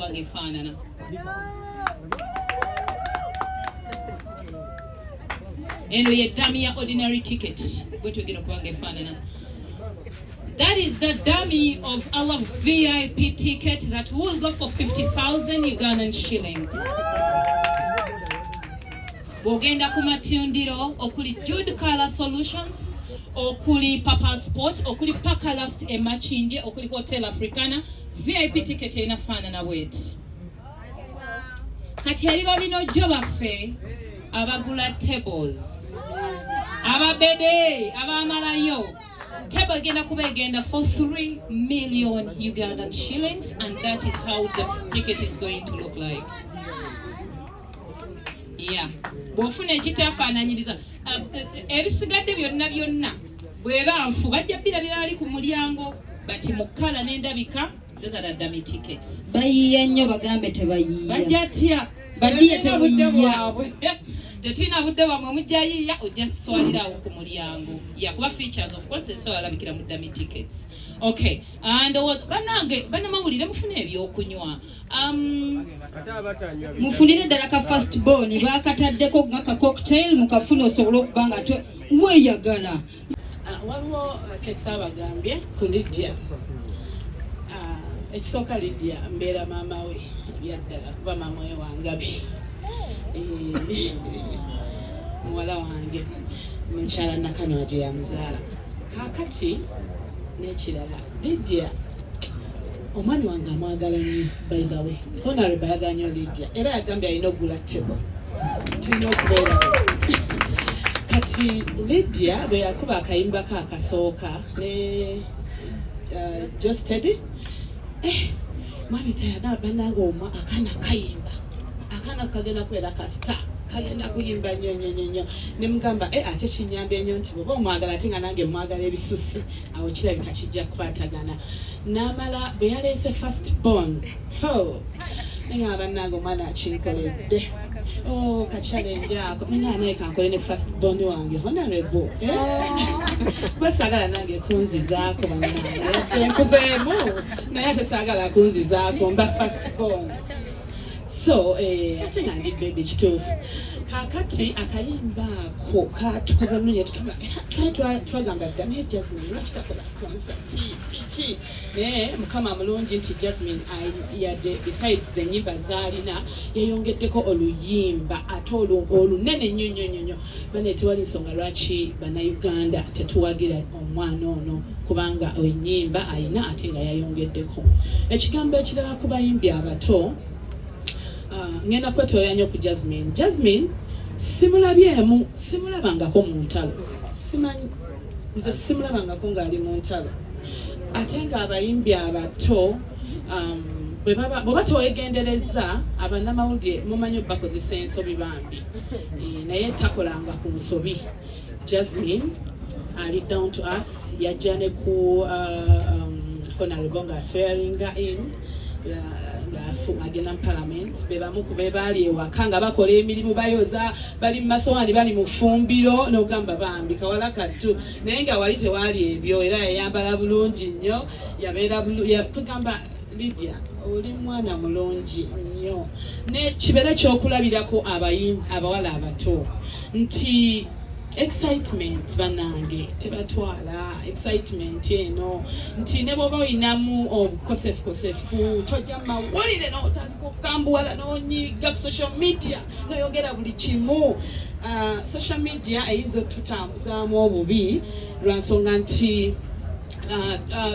Nga efaanana eno ye dummy ya ordinary ticket bwetwegenda okuba nga efaanana. That is the dummy of our VIP ticket that will go for 50,000 Ugandan shillings. Bw'ogenda ku matundiro okuli Jude Color Solutions, okuli Papa Sport, okuli Pakalast e Makindye, okuli Hotel Africana, VIP ticket erina faanana bweti. Kati eri babinojjo baffe abagula tables, ababede abamalayo table, egenda kuba egenda for 3 million Ugandan shillings, and that is how the ticket is going to look like. Yeah, bw'ofuna ekitafaananyiriza ebisigadde byonna byonna, bweba nfu bajja birabira ali ku mulyango, bati mu kkala n'endabika, those are the dummy tickets. Bayiiya nnyo, bagambe tebayiiya. Bajja tya? Baddiye. Tetulina budde Tebuyiiya. bwabwe, tetulina budde bwamwe, mujja yiiya, ojja tuswalirawo ku mulyango yakuba features. Of course tesobola alabikira mu dummy tickets. Okay, ndowooza bannange bannamawulire mufune ebyokunywa. Mufunire ddala ka first born, bakataddeko nga ka cocktail, mukafune osobole okuba nga weeyagala. Ah, waliwo kesaabagambye ku Lydia. Ah, ekisooka, Lydia mbeera maama we ebyaddala, kuba maama we wangabi. Eh, muwala wange mukyala Nakanywa gye yamuzaala. Kaakati n'ekirala, Lydia omwami wange amwagala nnyo. By the way, Honorable ayagala nnyo Lydia, era yagambye alina okugula table, tulina okubeerawo. Kati Lydia bwe yakuba akayimba ke akasooka ne Josted, mwami tayagala, bannange omwa akaana kayimba, akaana kagenda kubeera ka star, kagenda kuyimba nnyo nnyo nnyo nnyo. Ne mugamba, ate kinyambye nnyo nti bw'oba omwagala ate nga nange mwagala ebisusse, awo kirabika kijja kukwatagana. N'amala bwe yaleese first born, ho naye bannange omwana akinkoledde. Oh, ka challenge ako nanga naye kankole ne first born wange Honorable, eh? Kuba saagala nange kunzizaako, bannange yadde nkuzeemu, naye ate saagala kunzizaako mba first born. So ate nga ndi baby kituufu. Kaakati akayimba ako katukoze bulungi, tugamba era twagamba dda, naye Jasmine lwaki takola concert, kiki? Naye Mukama mulungi nti Jasmine yadde besides the nyimba zaalina, yayongeddeko oluyimba ate olunene nnyo nnyo nnyo nnyo. Bane, tewali nsonga lwaki Bannayuganda tetuwagira omwana ono, kubanga ennyimba ayina ate nga yayongeddeko. Ekigambo ekirala ku bayimbi abato, ngenda kwetooya nnyo ku Jasmine. Jasmine simulabyemu, simulabangako mu ntalo, simanyi, nze simulabangako ng'ali mu ntalo. Ate ng'abayimbi abato bwe baba tewegendereza, abannamawulire mumanyi obakozesa ensobi bambi. Eh, naye takolanga ku nsobi. Jasmine ali down to earth, yajja ne ku Honorable nga swearinga in agenda mu parliament, be bamu ku be baali ewaka nga bakola emirimu, bayoza, bali mu masowaani, bali mu ffumbiro, n'ogamba bambi kawala kattu, naye nga wali tewaali ebyo, era yayambala bulungi nnyo, yabeera kugamba Lydia oli mwana mulungi nnyo, ne kibeere kyokulabirako abawala abato nti excitement, bannange, tebatwala excitement eno nti ne bw'oba oyinamu obukosefukosefu, tojja mawulire n'otandika okukambuwala n'onyiga ku social media n'oyogera buli kimu. Social media eyinza otutambuzaamu obubi lwa nsonga nti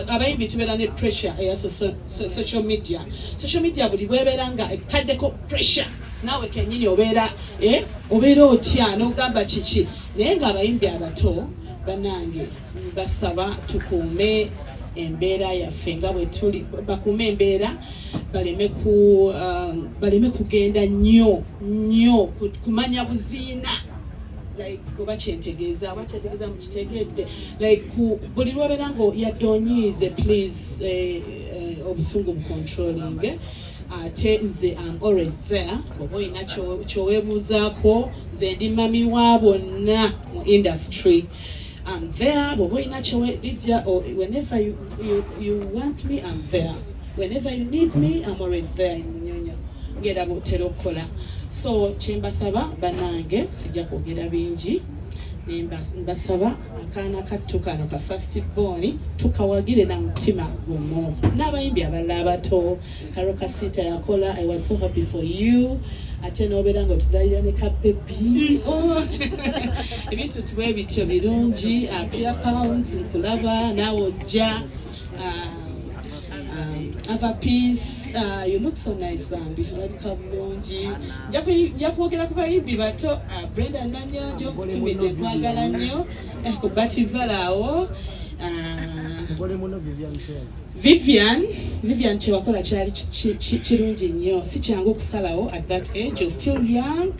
abayimbi tubeera ne pressure eya social media. Social media buli bwebeera nga etaddeko pressure, naawe kennyini obeera obeera otya n'ogamba kiki. Naye ng'abayimbi abato, bannange, basaba tukuume embeera yaffe nga bwe tuli, bakuume embeera, baleme kugenda nnyo nnyo kumanya buziina, like oba kyentegeeza mukitegedde, like buli lwobeera nga yadde onyiize, please, obusungu bucontrolling, eh? Ate nze am always there, oba olina kyoweebuuzaako, nze ndi mami wa bonna mu industry. I'm there bw'oba olina kyowe Lydia, or whenever you want me, I'm there. Whenever you need me, I'm always there. Ng'era bw'otera okukola. So kyembasaba bannange, sijja kwogera bingi, mbasaba akaana kattu kano ka first born tukawagire na mutima gumu n'abayimbi abalala abato. Karole Kasita yakola, I was so happy for you, ate n'obeera nga otuzalira ne ka baby. Oh. Ebintu tubwe bityo birungi. Pia Pounds, nkulaba naawe ojja. Ava Peace, you look so nice bambi, olabika bulungi. Nja kwogera ku bayimbi bato. Brenda Nanyonjo, nkutumidde, nkwagala nnyo. Ku Bativala awo. Vivian, Vivian, kyewakola kyali kirungi nnyo. Si kyangu okusalawo at that age, you're still young,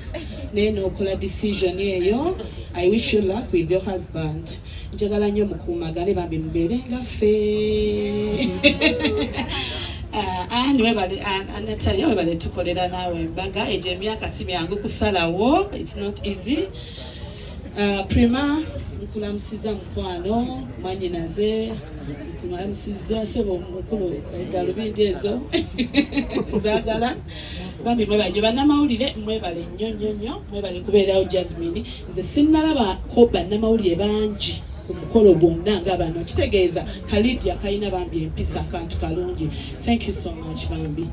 naye n'okola decision eyo. I wish you luck with your husband. Njagala nnyo mukuumagane bambi, mubeere nga ffe. And webale, Natalia, webale tukolera naawe embaga. Egyo emyaka si byangu kusalawo, it's not easy. Prima, nkulamusiza mukwano, mwanyinaze, nkulamusiza sebo mukulu, galubindi ezo zaagala bambi. Mwebale nnyo bannamawulire, mwebale nnyo nnyo nnyo, mwebale kubeerawo. Jasmine, nze sinnalabako bannamawulire bangi ku mukolo gwonna nga bano. Kitegeeza Kalidia kalina bambi empisa, akantu kalungi. Thank you so much bambi.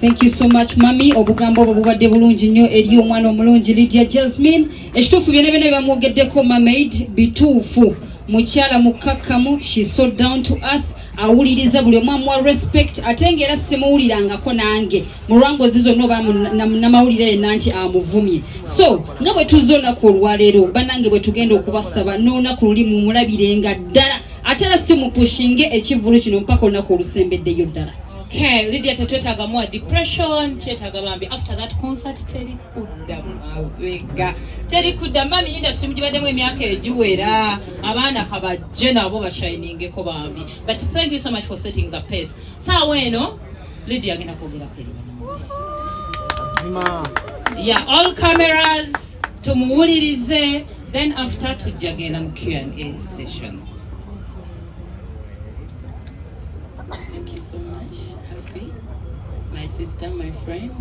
Thank you so much, mami. Obugambo obwo bubadde bulungi nnyo eri omwana omulungi Lydia Jasmine. Ekituufu, byonna byonna byebamwogeddeko mamaid bituufu. Mukyala mukkakkamu, she so down to earth, awuliriza buli omu, amuwa respect, ate ngaera simuwulirangako nange mu lwangozi zonna oba namawulire yenna nti amuvumye. So nga bwe tuzze olunaku olwaleero bannange, bwe tugenda okubasaba n'olunaku luli mumulabirenga ddala, ate era simupushinge ekivvulu kino mpaka olunaku olusembeddeyo ddala. Okay, Lydia, tetwetaaga muwa depression, kyetaaga bambi after that concert teri kudda mabega, teri kudda. Mami, industry mugibaddemu emyaka egiwera, abaana kabajje nabo bashiningeko bambi. But thank you so much for setting the pace. Saawa eno Lydia agenda kwogerako eri bannamawulire. Yeah, all cameras tumuwulirize, then after tujja genda mu Q&A sessions. Thank you so much, Happy, my sister, my friend,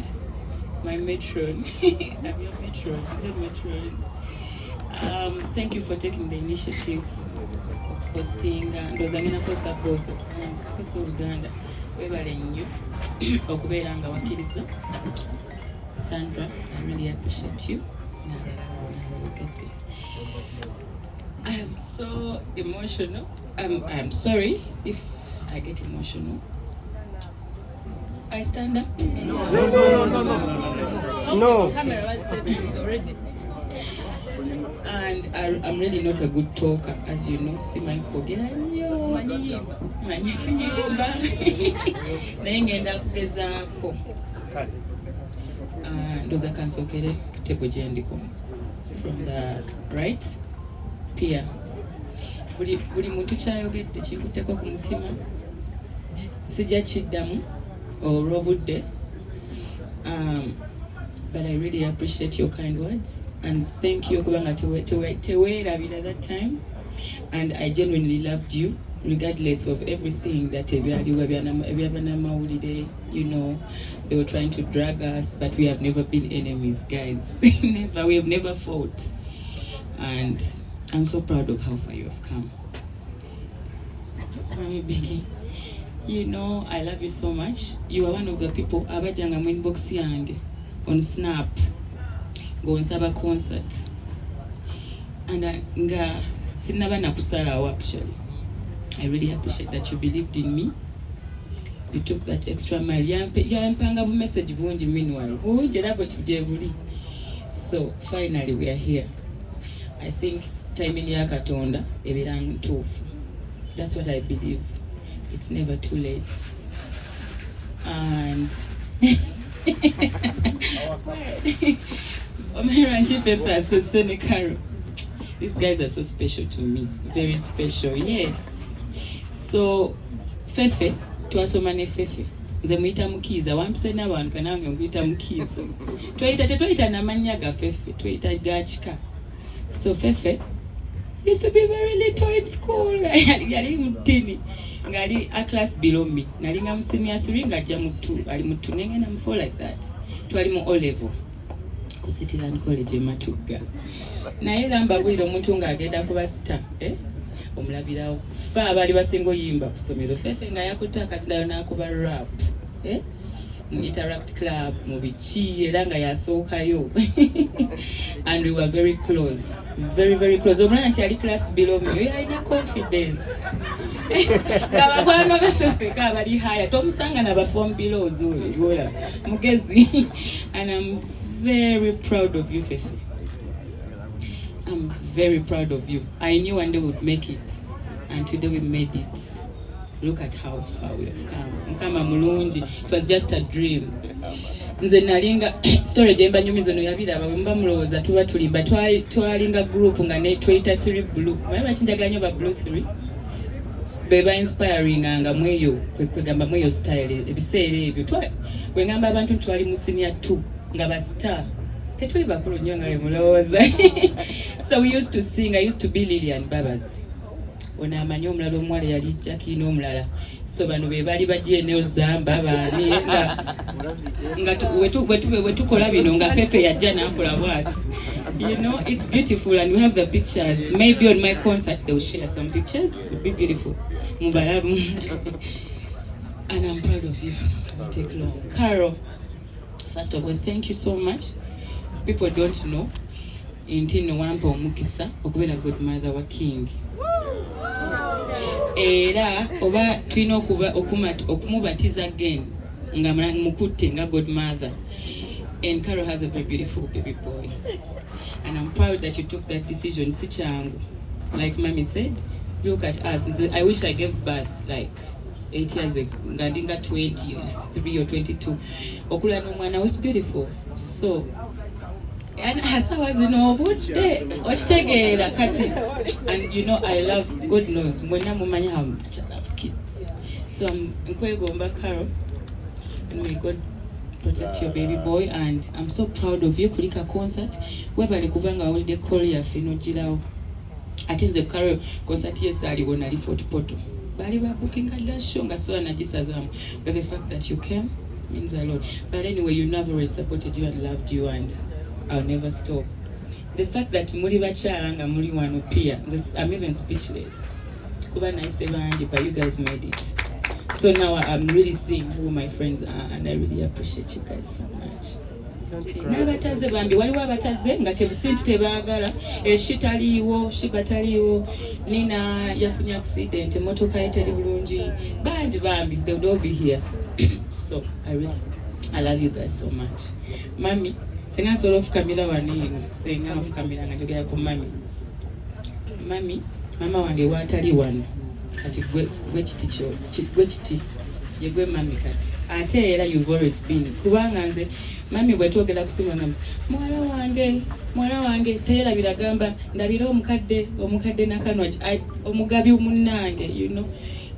my matron. I'm your matron. Is it matron? Thank you for taking the initiative of hosting. Ndowooza ngenda kukozesa both kakosa Oluganda. Webale nnyo okubeera nga wakkiriza. Sandra, I really appreciate you. N'abalala bonna abayogedde. I am so emotional. I'm sorry if I get emotional. I stand up. No, no, no, no, no. No. Camera settings already. And I'm really not a good talker, as you know. Simanyi kwogera nnyo. Manyi kuyimba. Naye ngenda kugezaako. Ndowooza kansookere ku table gye ndiko. From the right, Pia. Buli muntu kyayogedde kinkutteko ku mutima. Sijja kiddamu olw'obudde. But I really appreciate your kind words and thank you kubanga teweerabira that time, and I genuinely loved you regardless of everything that ebyaliwo ebyabanamawulire. They were trying to drag us, but we have never been enemies, guys. Never. We have never fought, and I'm so proud of how far you have come. Mami Biggie, you know I love you so much. You are one of the people abajjanga mu inbox yange on Snap ng'onsaba concert and nga sinnaba nakusalawo. Actually, I really appreciate that you believed in me. You took that extra mile. Yampanga bu message bungi, meanwhile bungi era bwe gye buli. So finally we are here. I think timing ya Katonda ebeera ntuufu. That's what I believe. It's never too late. And Omaira Pepa, Senekaro. These guys are so special to me. Very special, yes. So, Fefe, twasoma ne Fefe. Nze muyita Mukiiza, wampise n'abantu kanange nkuyita Mukiiza. Twayita tetwayita n'amannya ga Fefe, twayita ga kika. So Fefe used to be very little in school. Yali mutini. Ng'ali a class below me. Nalinga mu senior 3 ng'ajja mu 2, ali mu 2 nengenda mu 4, like that. Twali mu O level ku Cityland College e Matugga. Naye era mbabulira, omuntu ng'agenda kuba star, eh? Omulabirawo. Fe abaali basinga oyimba ku ssomero, Fefe nga yakutte akazindalo n'akuba rap, eh? Mu Interact Club, mu biki, era nga yasookayo, and we were very close, very very close. Omulaba nti yali class below me, oyo alina confidence nga bakwano be Fefeka abali haya tomusanga na ba form belows. Oyo yola mugezi, and I'm very proud of you, Fefe. I'm very proud of you. I knew one day we'd make it, and today we made it. Look at how far we have come. Mukama mulungi. It was just a dream. Nze nalinga story gye mbanyumiza, ono yabiraba. Bwe muba mulowooza tuba tulimba, twalinga group nga ne tweyita 3 Blue. Manyi lwaki njagala nnyo ba Blue 3? Be ba inspiringanga mweyo kwegamba mweyo style ebiseera ebyo. Bwe ngamba abantu nti twali mu senior 2 nga ba star, tetuli bakulu nnyo nga bwe mulowooza. So we used to sing. I used to be Lilian Babas, ono amanyi omulala, omuwala yali Jackie n'omulala. So bano be baali ba GNL Zamba baani nga bwe tukola bino nga Fefe yajja n'akola bwati. It's beautiful, and we have the pictures. Maybe on my concert they'll share some pictures. It'll be beautiful, mubalamu. And I'm proud of you. It won't take long. Carol, first of all, thank you so much. People don't know nti nno wampa omukisa okubeera godmother wa King, era oba tulina okumubatiza again nga mukutte nga godmother. And Carol has a very beautiful baby boy, and I'm proud that you took that decision. Si kyangu. Like Mommy said, look at us. Nze, I wish I gave birth like 8 years ago, nga ndi nga 23 or 22. Okula n'omwana was beautiful. So and asawa zino obudde okitegeera kati. And you know I love, God knows, mwenna mumanyi how much I love kids. So nkwegomba, Carol, and may God protect your baby boy. And I'm so proud of you. Kulika concert, webale kubanga wawulidde call yaffe n'ogirawo. Ate nze Carol concert yesaaliwo nali Fort Portal, baali babukinga dda show nga sola nagisazaamu, but the fact that you came means a lot. But anyway, you never always supported you and loved you, and I'll never stop. The fact that muli bakyala nga muli wano pia this, I'm even speechless kuba nayise bangi, but you guys made it. So now I'm really seeing who my friends are, and I really appreciate you guys so much. N'abataze bambi, waliwo abataze nga tebusi nti tebaagala. Eshi taliiwo, Shiba taliiwo, Nina yafunye accident, emotoka ye teri bulungi. Bangi bambi, they would all be here. So I really, I love you guys so much. Mami, senga nsobola ofukamira wano eno, senga nfukamira nga njogera ku mami. Mami, mama wange waatali wano kati, gwe kiti gwe kiti ye gwe mami kati. Ate era you've always been, kubanga nze mami bwe twogera kusimu ngamba muwala wange, muwala wange teyerabira, gamba ndabira omukadde, omukadde nakanwa omugabi munnange.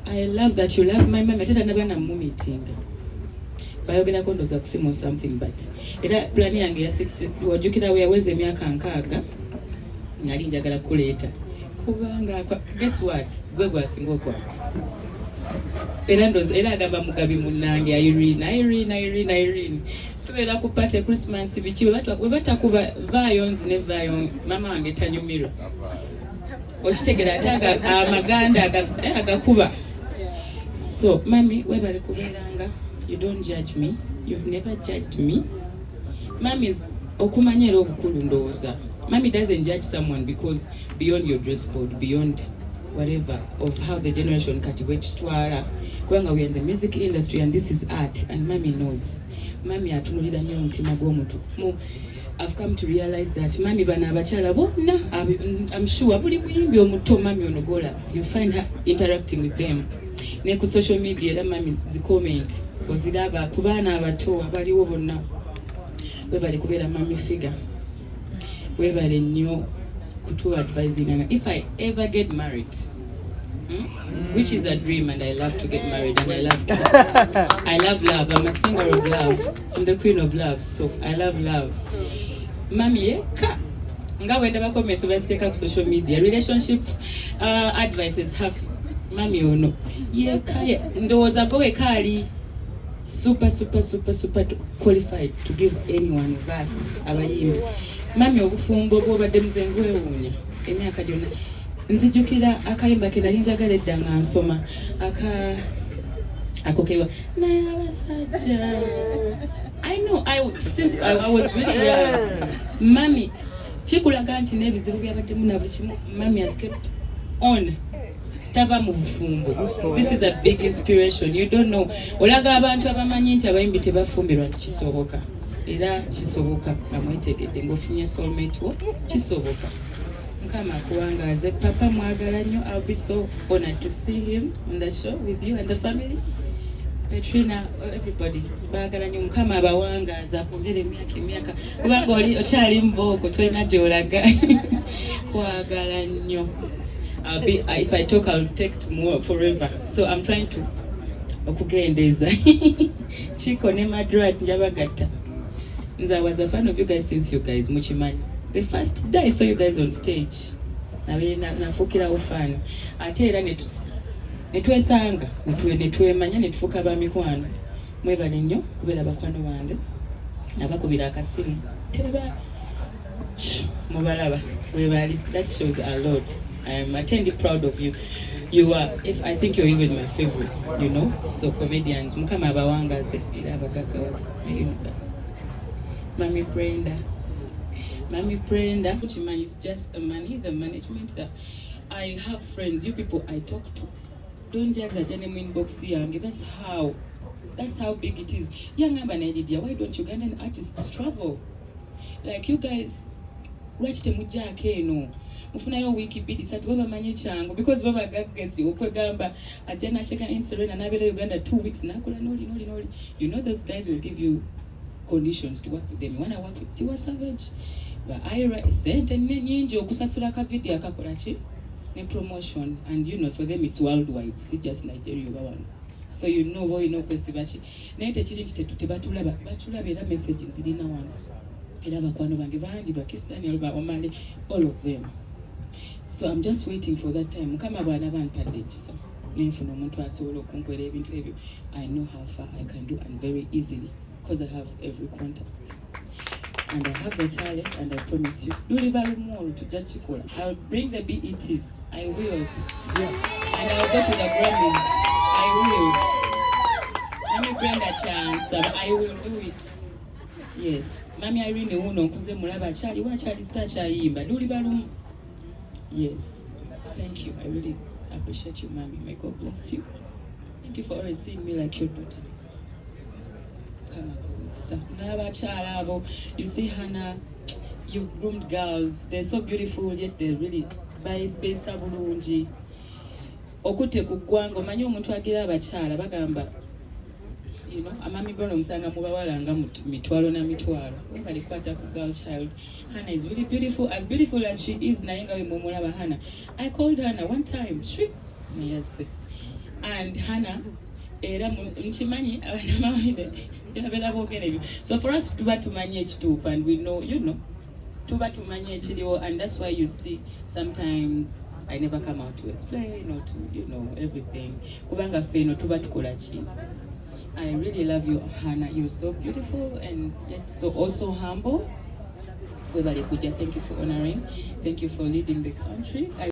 I love that you love my mami. Ate tanaba namumitinga, bayogerako ndoza kusimu something, but era plan yange ya 60, wajjukira we yaweza emyaka 60, nali njagala kuleeta kubanga guess what, gwe gwasinga okwagala. Era ndoza era agamba mugabi munnange Irene, Irene, Irene, Irene. Tubeera ku party, Christmas, biki, bwe batakuba vaayo nzine vaayo, mama wange tanyumirwa, okitegera? Ate amaganda agakuba. So mami, webale kubeeranga, you don't judge me, you've never judged me. Mami, okumanya era obukulu, ndowooza mami doesn't judge someone because beyond your dress code, beyond whatever of how the generation kati bwekitwala, kubanga we are in the music industry and this is art, and mami knows. Mami atunulira nnyo omutima gw'omuntu. I've come to realize that mami, bano abakyala bonna, I'm sure buli muyimbi omuto mami ono golaba, you find her interacting with them ne ku social media. Era mami zi comment oziraba ku baana abato abaliwo bonna. Webale kubeera mami figure, webale nnyo kutu advising. If I ever get married, Which is a dream, and I love to get married, and I love kids. I love love. I'm a singer of love. I'm the queen of love, so I love love. Mami yekka nga bwe ndaba comments baziteeka ku social media, relationship advices have. Mami Mami ono yeka, ndowooza gwe weka ali super super super super qualified to give any one of us abayimbi. Mami, obufumbo bwobadde muze ngwewuunya emyaka gyonna. Nzijukira akayimba ke nali njagala edda nga nsoma, aka ako kewa naye abasajja. I know since I was really young. Mami, kikulaga nti n'ebizibu byabaddemu na buli kimu, mami has kept on, tava mu bufumbo. This is a big inspiration. You don't know, olaga abantu abamanyi nti abayimbi tebafumbirwa nti kisoboka, era kisoboka nga mwetegedde ng'ofunye soulmate wo, kisoboka. Mukama akuwangaaze. Papa mwagala nnyo. I'll be so honored to see him on the show with you and the family. Petrina, everybody, baagala nnyo. Mukama abawangaaza, akwongera emyaka emyaka, kubanga oli okyali mubooko, tolina gy'olaga. Kwagala nnyo. If I talk, I'll take tomorrow forever. So I'm trying to okugendeeza. Chiko ne Madrat njabagatta. Nze I was a fan of you guys since you guys mukimanyi. The first day I saw you guys on stage, nabe nafuukirawo fan. Ate era ne twesanga, ne twemanya, ne tufuuka ba mikwano. Mwebale nnyo kubeera bakwano bange. Nabakubira akasimu teba mubalaba webali. That shows a lot. I'm attending proud of you. You are, if I think you're even my favorites. So comedians, Mukama abawangaze era abagaggawaze. May you know that. Mami Brenda. Mami Brenda, Chiman is just the money, the management that I have friends, you people I talk to. Don't just attend them inbox yange. That's how big it is. Yangamba na Lydia, why don't Ugandan artists travel? Like you guys, lwaki temujjaako eno mufunayo wiiki 2 3, bo bamanyi kyangu because bo bagaggezi okwegamba ajja nacheka in Serena n'abeera Uganda 2 weeks nakola noli noli noli. You know those guys will give you conditions to work with them. You wanna work with Tiwa Savage, ba Ira, sente nyingi okusasula ka video akakola ki ne promotion, and you know for them it's worldwide, si just Nigeria oba wano. So you know bo olina okwesiba ki, naye tekiri nti tebatulaba, batulaba. Era message zirina wano, era bakwano bange bangi, ba Kiss Daniel, ba Omale, all of them. So I'm just waiting for that time. Mukama bw'anaaba mpadde ekisa nenfuna omuntu asobola okunkolera ebintu ebyo, I know how far I can do, and very easily, because I have every contact and I have the talent, and I promise you, luliba lumu olwo tujja kukikola. I'll bring the BETs, I will, and I'll go to the Grammys, I will. Mami Brenda kyansaba, I will do it. Yes, Mami Irene wuno nkuze mulaba, akyaliwo, akyali star, akyayimba. Luliba lumu. Yes, thank you. I really appreciate you, Mami. May God bless you. Thank you for always seeing me like your daughter. Kama n'abakyala abo, you see Hannah, you've groomed girls, they're so beautiful, yet they're really beesa bulungi okutte ku ggwanga. Omanyi omuntu agira abakyala bagamba, you know, amami Brown omusanga mu bawala nga mitwalo na mitwalo. Webale kwata ku girl child. Hannah is really beautiful, as beautiful as she is, naye nga bwe mumulaba Hannah, I called Hannah one time, shwi neyazze. And Hannah era nkimanyi abanamawulire era boogera ebyo, so for us tuba tumanyi ekituufu, and we know, you know, tuba tumanyi ekiriwo, and that's why you see sometimes I never come out to explain or to, you know, everything, kubanga ffe eno tuba tukola ki. I really love you, Hannah. You're so beautiful and yet so also humble. Webale kujja. Thank you for honoring. Thank you for leading the country. I